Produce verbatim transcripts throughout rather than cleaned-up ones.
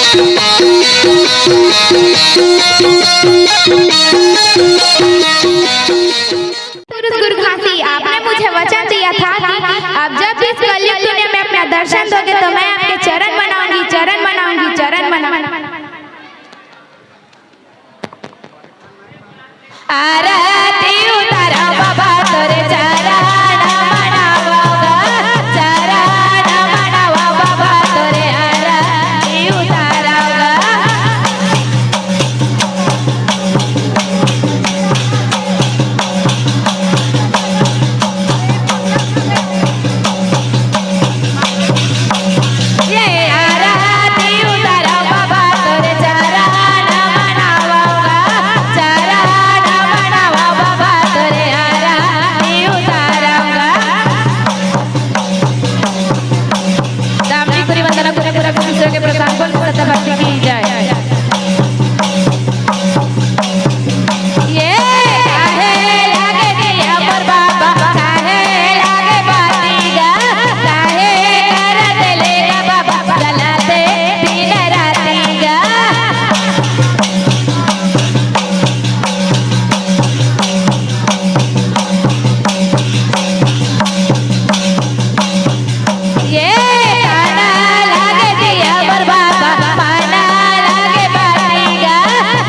पुरुष गुरु घासी, आपने मुझे वचन दिया था कि आप जब भी इस कलयुग दुनिया में अपना दर्शन दोगे तो मैं आपके चरण बनाऊंगी, चरण बनाऊंगी, चरण बनाऊंगी। आरती उतारा बाबा तोरे चरण मनावा, चरण मनावा बाबा तोरे आरती उतारा। ये आरती उतारा बाबा तोरे चरण मनावा, चरण मनावा बाबा तोरे आरती उतारा। दामनी पूरी वंदना पूरा पूरा विश्व के प्रधान बोल सत्य भक्ति की जय। ये काहे लागे दिया मोर बाबा, काहे लागे बाती गा, काहे करत लेगा बाबा जलाते दिन राती गा। ये ताना लागे दिया मोर बाबा, पाना लागे बाती गा,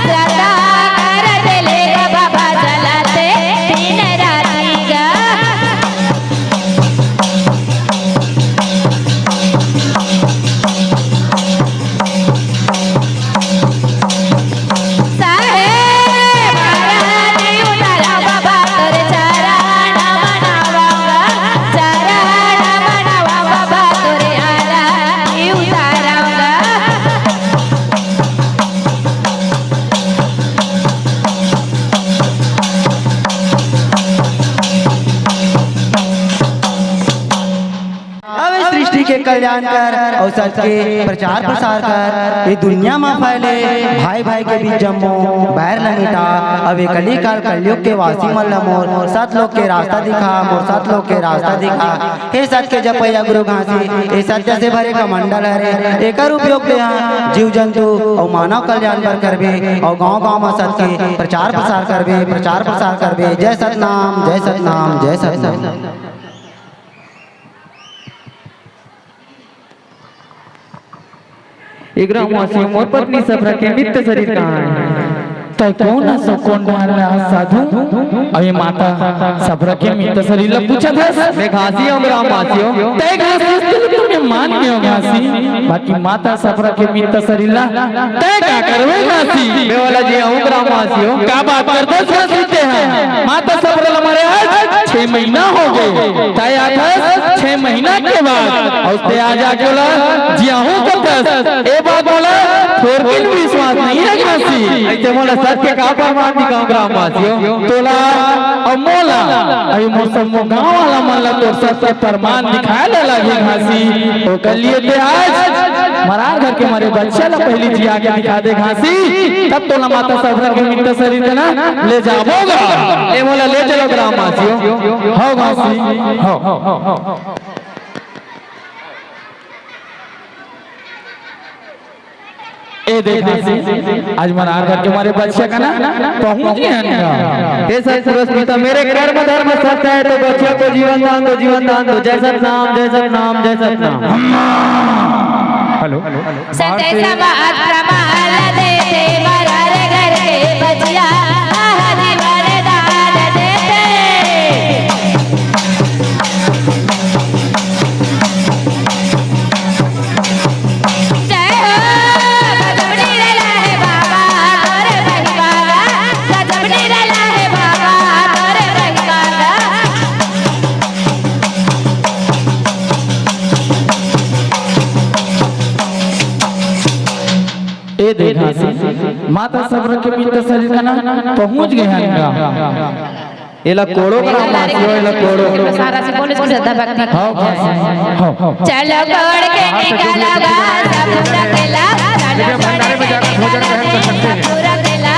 श्रद्धा कर देले गा बाबा जलाते दिन राती गा। साहेब आरती उतारा बाबा तोरे चरण मनावा, चरण मनावा बाबा तोरे आरती उतारा। अब ए सृष्टि के कल्याण कर अउ सत के प्रचार प्रसार कर, ए दुनिया म फैले भाई भाई के बीच जम्मो बैर ल मिटा। अब ए कली काल कलयुग के वासी मन ल मोर सत लोक के रास्ता दिखा, मोर सत लोक के रास्ता दिखा। हे सत के जपैया गुरु घासी, ए सत्य से भरे कमंडल हरे, एकर उपयोग तेहा जीव जंतु अउ मानव कल्याण बर करबे अउ गांव गांव म सत के प्रचार प्रसार करबे, प्रचार प्रसार करबे। जय सतनाम, जय सतनाम, जय सतनाम। ए ग्रामवासी, मोर पत्नी सफरा के मृत शरीर कहाँ हे? तै कोन अस कोन डहर ले हस साधु? अबे माता सफरा के मृत शरीर ला पूछत हस? मैं घासी हूँ ग्रामवासियों। तै घासी अस तो मैं मान गयो घासी, बाकी माता सफरा के मृत शरीर ला तै का करबे घासी? मैं ओला जियाहूँ ग्रामवासियों। का बात करथस घासी तेहा? माता सफरा ला मरे आज छह महीना हो गे। तै आथस छह महीना के बाद, अउ तै आज आके ओला जियाहूँ कथस। ए बात मोला थोरकिन विश्वास नइ हे घासी। अइसे मोला सत के का प्रमाण दिखाऊँ ग्रामवासियों? तोला अउ मोला, अउ मोर समूह गाँव वाला मन ला तोर सत के प्रमाण दिखाए ला लगही घासी। ओकर लिए तै आज मरार घर के मरे बच्चा ला पहिली जिया के दिखा दे घासी, तब तोला माता सफरा के मृत शरीर के ना ले जाबो गा। ए मोला ले चलो ग्रामवासियों। हव घासी, हव। ए देख घासी, आज मरार घर के मरे बच्चा कना पहुँच गे हन गा। हे सतपुरुष पिता, मेरे कर्म धर्म सत्य है, तो बच्चों को जीवन दान दो, जीवन दान दो। जय सतनाम, जय सतनाम, जय सतनाम। हेलो। सत्य समाज प्रमाण देते, मरार घर के बच्चा हरि वरदान देते। जय हो, गजब निरला हे बाबा, तोर महिमा गा। गजब निरला हे बाबा, तोर महिमा गा। ए दे घासी, माता सफरा के मृत शरीर कना पहुँच गे हन गा। एला कोड़ो ग्रामवासियों, एला कोड़ो। सारा से बोले इसकी श्रद्धा भक्ति। हाँ, हाँ, हाँ। चलो कोड़ के निकालो गा, सब पूरा केला। चलो कोड़ के निकालो गा, सब पूरा केला।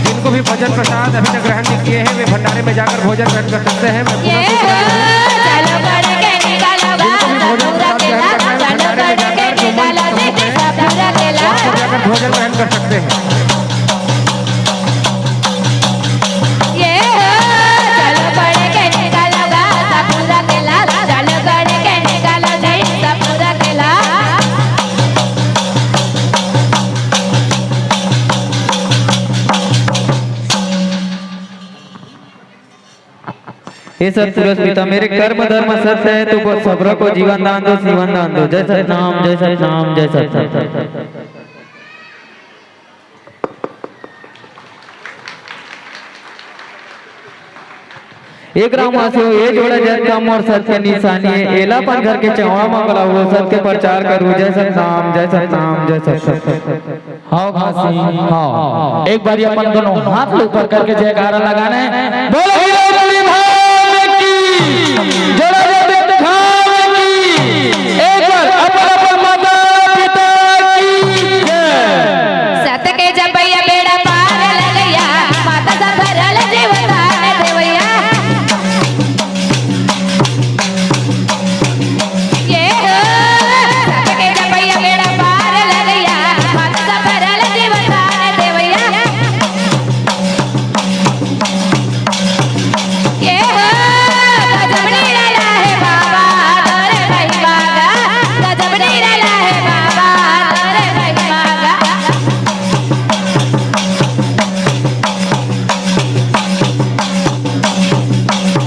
जिनको भी भजन प्रसाद अभी तक ग्रहण नहीं किए हैं, वे भंडारे में जाकर भोजन ग्रहण कर सकते हैं। मैं पूरा ये हो, चलो कोड़ के निकालो गा, सब पूरा केला। चलो कोड़ के निकालो गा, सब पूरा कर सकते हैं। ये हो, चलो बड़े के निकालो गा, पूरा के लाल, चलो बड़े के निकालो जी, पूरा के लाल। हे सतपुरुष पिता, मेरे कर्म धर्म सत्य है, तो वो सबरा को जीवन दान दो, जीवन दान दो। जय सतनाम, जय सतनाम, जय सतनाम। एक राम आसियो, ये जोड़ा जैत काम और सत्य निशानी है, एला अपन घर के चौड़ा मंगला हो, सत्य प्रचार करू। जय सतनाम, जय सतनाम, जय सतनाम। हाव घासी, हाव। एक बारी अपन दोनों हाथ ला ऊपर करके जयकारा लगाना है। बोलो हीरो पूरी धाम की, जोड़ा जैत धाम की। एक बार अपन अपन माता पिता की जय। सत के जपैया बेड़ा पार लगैया, माता सा भरल जीव दान देवैया। ये हो, सत के जपैया बेड़ा पार लगैया, माता सा भरल जीव दान देवैया। ये हो, गजब निराला है बाबा तोर महिमा गा, गजब निराला है बाबा तोर महिमा गा।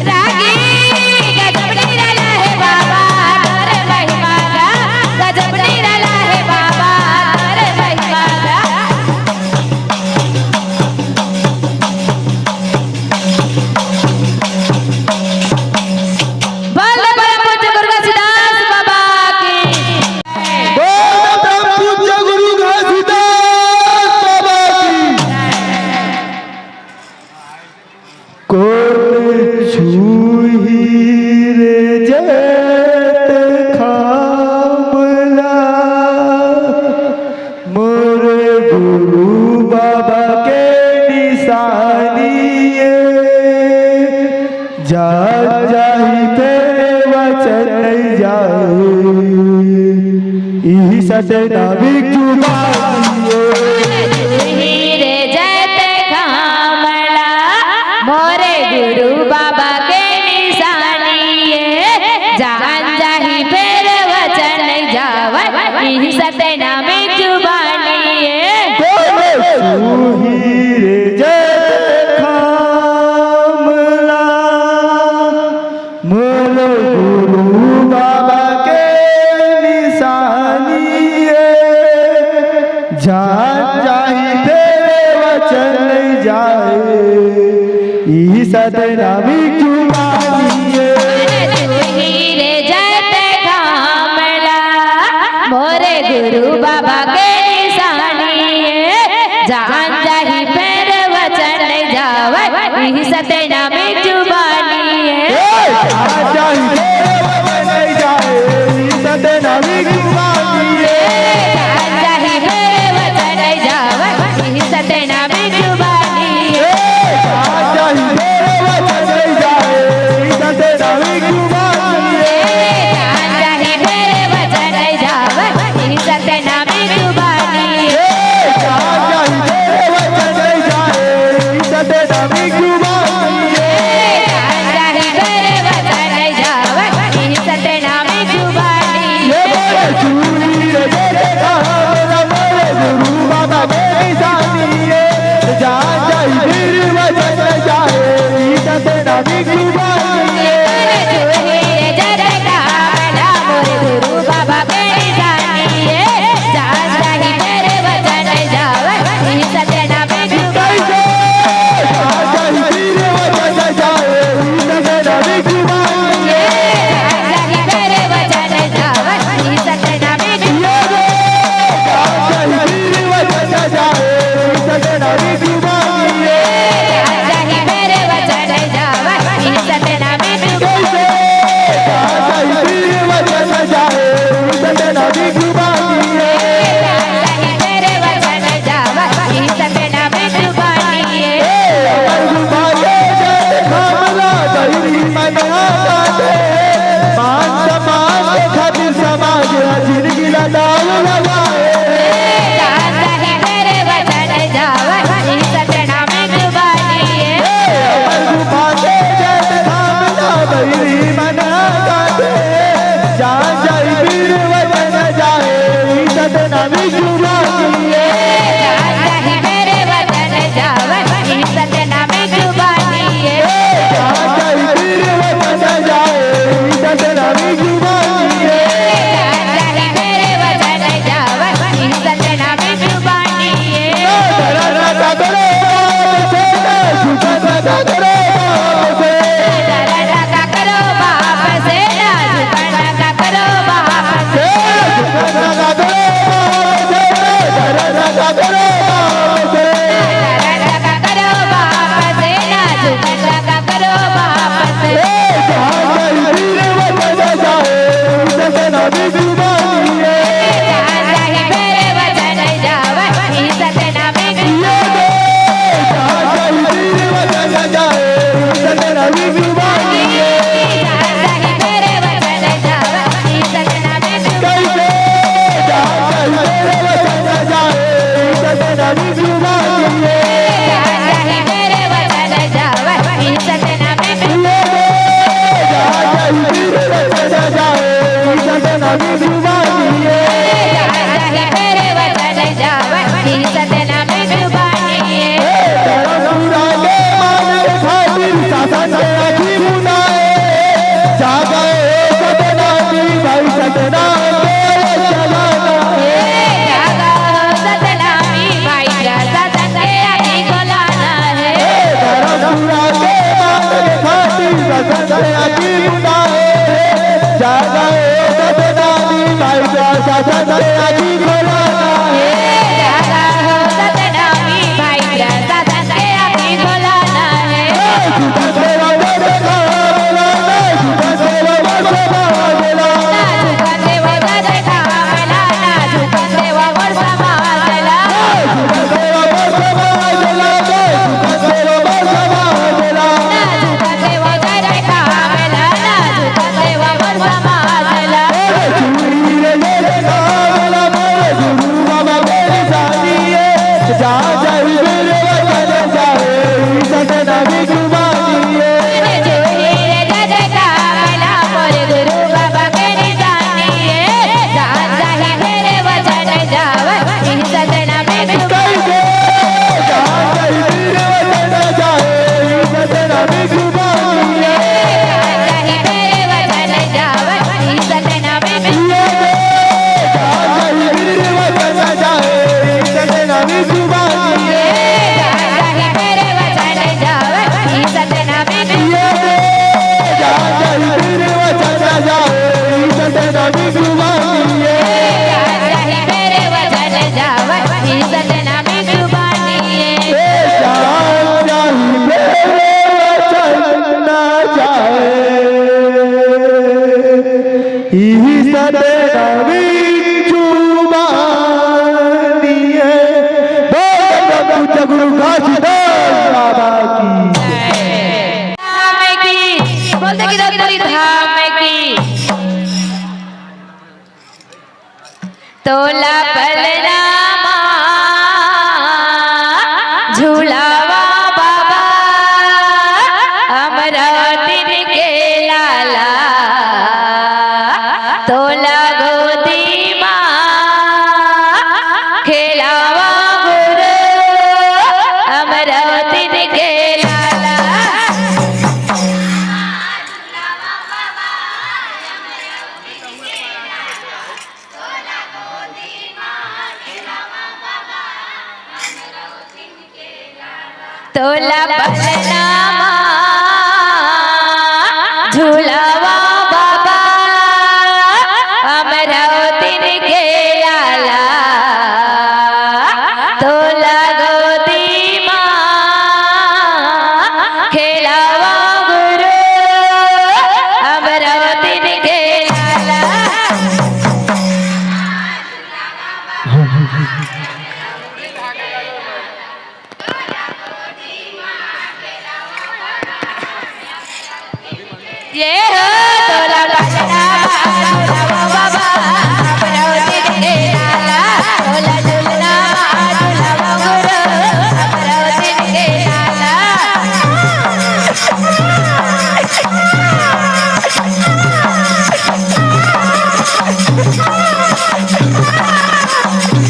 रागी गजब निराला है बाबा तोर महिमा गा, गजब निराला है बाबा तोर महिमा गा। बोल दे परम पूज्य गुरु घासीदास बाबा की। बोल दे परम पूज्य गुरु घासीदास बाबा की। कोन छुही रे जैत खामला, मोर गुरु बाबा के निशानी ये। जा जाही फेर वचन नइ जाए, इही सतनाम एक जुबानी ये। हीरे जैत खामला, मोरे गुरु बाबा के निशानी ये। जान जाही फेर वचन नइ जावय, इही सतनाम एक जुबानी ये। बोलो सुहीर जैत खामला, मोर गुरु बाबा के निशानी ये। जान जाही फेर वचन नइ जाए, इही सतनाम एक जुबानी ये। हीरे जैत खामला, मोरे गुरु बाबा के निशानी ये। जान जाही फेर वचन नइ जावय, इही सतनाम एक जुबानी ये। ए, जान जाही फेर वचन नइ जाए, इही सतनाम एक जुबानी ये। जान जाही फेर वचन नइ जावय, इही सतनाम एक जुबानी ये। ए, जान जाही फेर वचन नइ जाए, इही सतनाम एक जुबानी ये। जान जाही फेर वचन नइ जावय, इही सतनाम एक जुबानी ये। ए, जान जाही फेर वचन नइ जाए, इही सतनाम एक जुबानी ये। जान जाही फेर वचन नइ जावय, इही सतनाम एक जुबानी ये। बोले सुहीर जैत खामला, मोरे गुरु बाबा के निशानी ये। जान जाही फेर वचन नइ जाए, इही सतनाम एक जुबानी ये। अभी जुबानी है। जाही फेरे वचन जावै, ई सतनामी जुबानी है। ए, धर्मपुरा के मानव खातिर शासन के आखी बुलाए। जागा ए सतनामी भाई, सतनाम के चलाना है। ए, जागा हो सतनामी भाई, प्रशासन के आखी खोलाना है। ए, धर्मपुरा के मानव खातिर शासन के आखी बुलाए। जागा ए सतनामी भाई, प्रशासन के आखी खोलाना है। ए, जागा हो सतनामी भाई, प्रशासन के आखी खोलाना है। ए, झुकन देवा मोर समाज ला, ए, झुकन देवा मोर समाज ला। ना झुकन देवा मोर समाज ला, ना झुकन देवा मोर समाज ला। ए, झुकन देवा मोर समाज ला, ए, झुकन देवा मोर समाज ला। ना झुकन देवा मोर समाज ला। सतनामी जुबानी है। बोल पूज्य गुरु घासीदास बाबा की। धाम की, बोल दे कि दत्तपुरी धाम की। तोला पलना मा झुलावा बाबा, अमरावती के लाला। तोला गोदी मा खेलावा गुरु, अमरावती के लाला। तोला पलना मा झुलावा बाबा, अमरावती के लाला। तोला गोदी मा खेलावा गुरु, अमरावती के लाला। ये हो तोला पलना मा झुलावा बाबा, अमरावती के लाला। तोला झुलना मा झुलावा गुरु, अमरावती के लाला।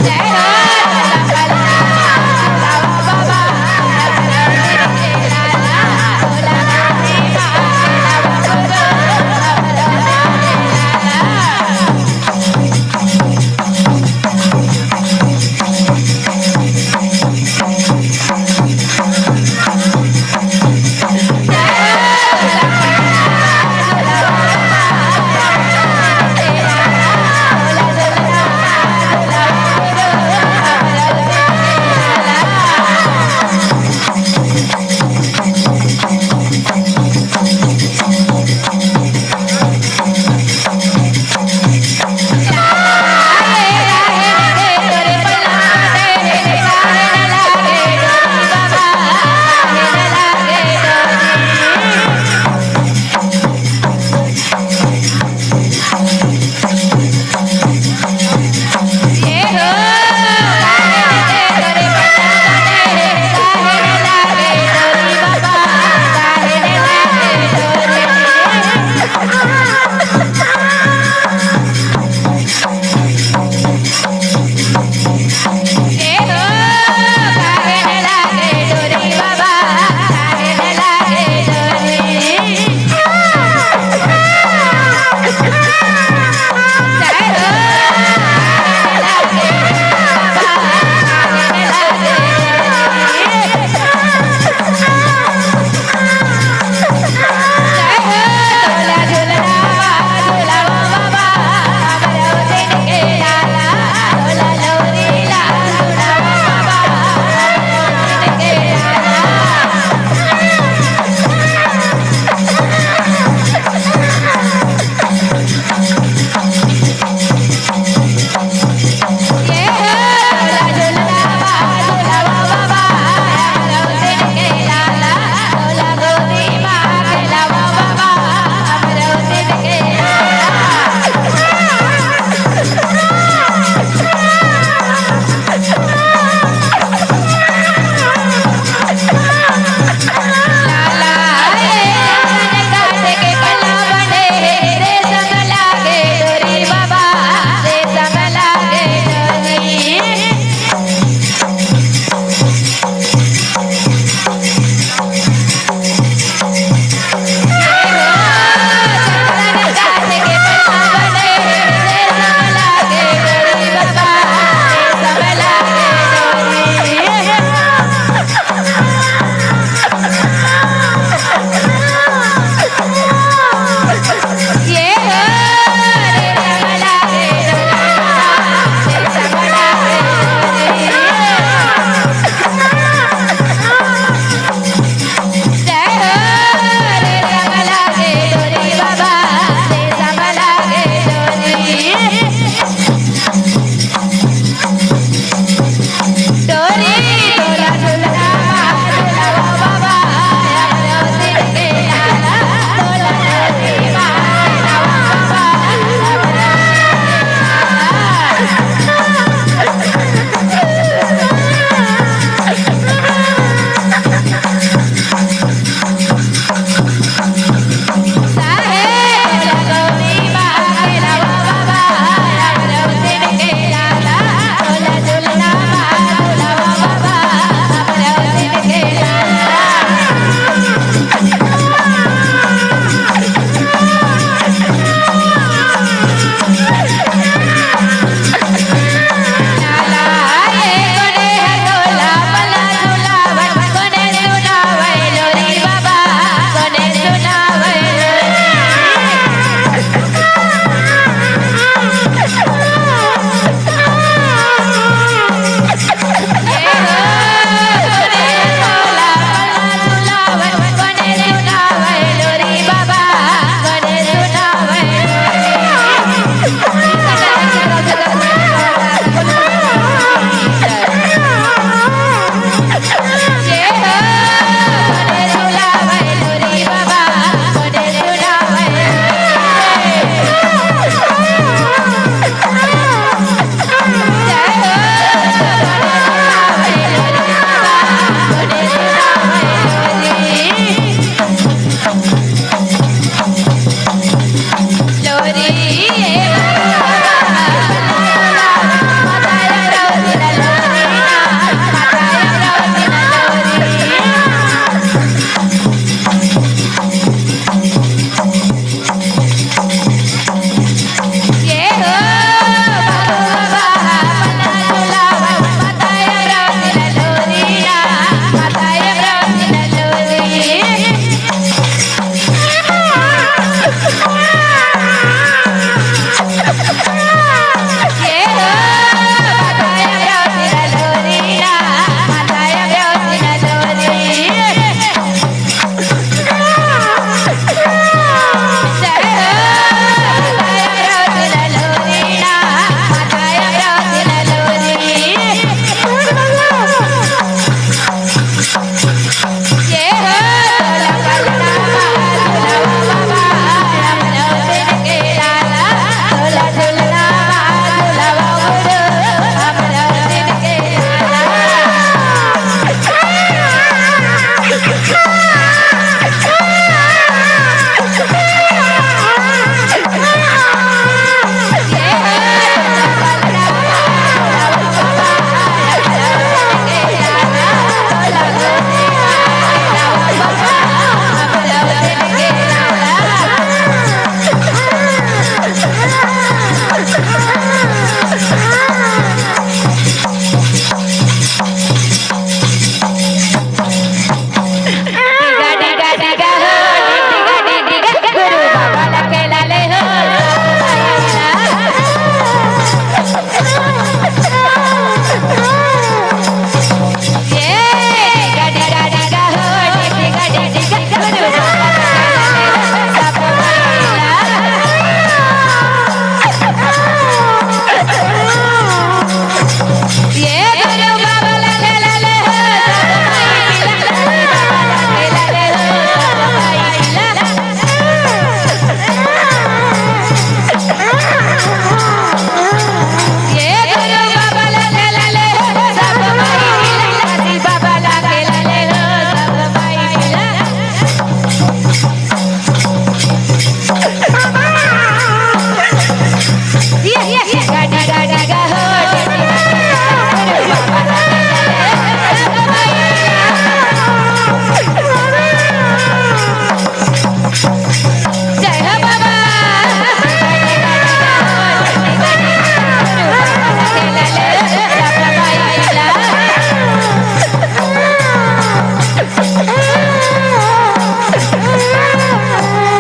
जय हो।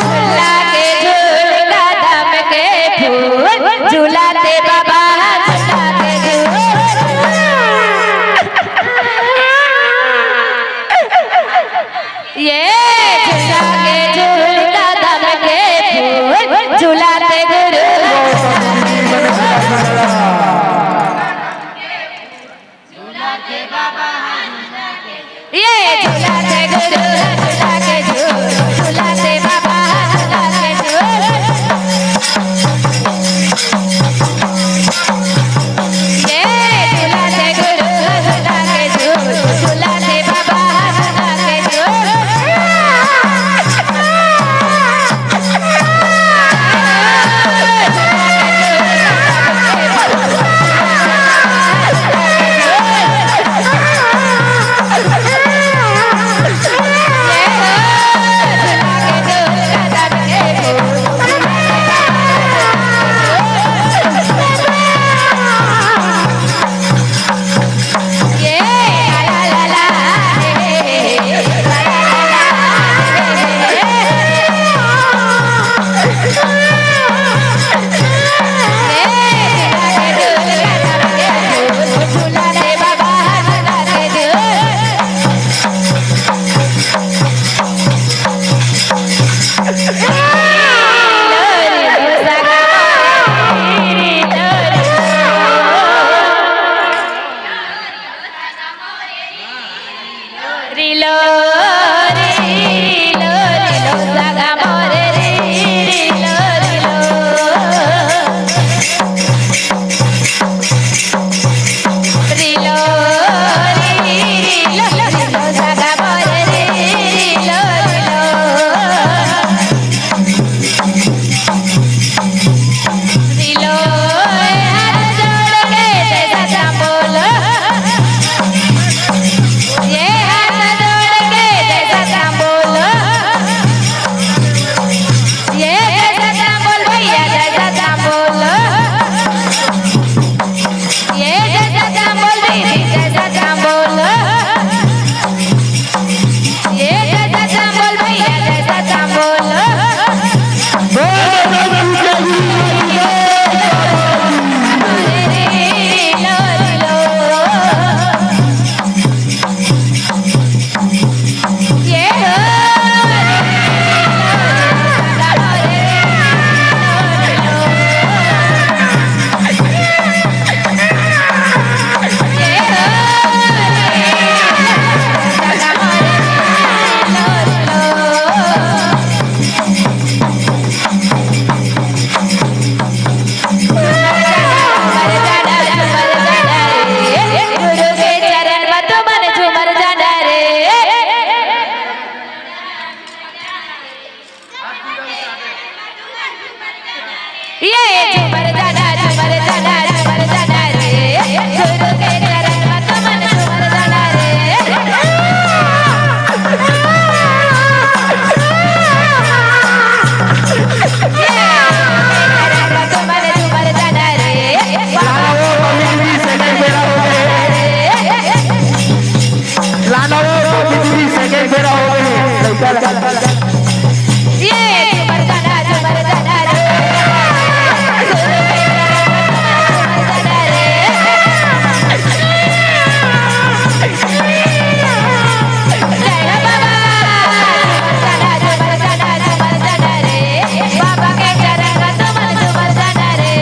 झूला के झूल कदम के फूल, झूला दे बाबा, झूला के झूल। ये झूला के झूल कदम के फूल, झूला दे गुरु। ये झूला दे गुरु, झूला के झूल, झूला दे बाबा, झूला के झूल। ये झूला दे गुरु, झूला के झूल, झूला दे बाबा, झूला के झूल। रिलो, रिलो, रिलो, सगा मोरे री, रिलो, रिलो। रिलो, रिलो, रिलो, सगा मोरे री, रिलो, रिलो। रिलो, ए हाथ जोड़ के जय सतनाम बोलो। ये हाथ जोड़ के जय सतनाम बोलो। ये जय सतनाम बोल भैया, जय सतनाम बोलो। ये जय सतनाम बोल दीदी, जय सतनाम बोलो। ये जय सतनाम बोल भैया, जय सतनाम बोलो। ये झूमर जाना, झूमर जाना, झूमर जाना रे, गुरु के चरण में तो मन झूमर जाना रे। ये चरण में तो मन झूमर जाना रे। लाना वो, अभी भी second बेरा हो गए। लाना वो, अभी भी second बेरा हो गए। लइका, लइका। ये झूमर जाना, झूमर जाना रे। जय हो बाबा। झूमर जाना, झूमर जाना, झूमर जाना रे। बाबा के चरण का झूमर, झूमर जाना रे।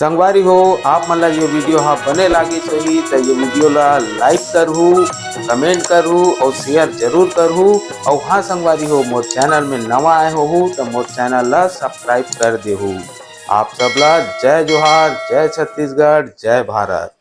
संगवारी हो, आप मन ला ये video हा बने लागिस होही त ये video ला like करहू, comment करहू और share जरूर करहू। और हाँ संगवारी हो, मोर channel में नवा आए होहू त मोर channel ला subscribe कर देहू। आप सब ला जय जोहार, जय छत्तीसगढ़, जय भारत।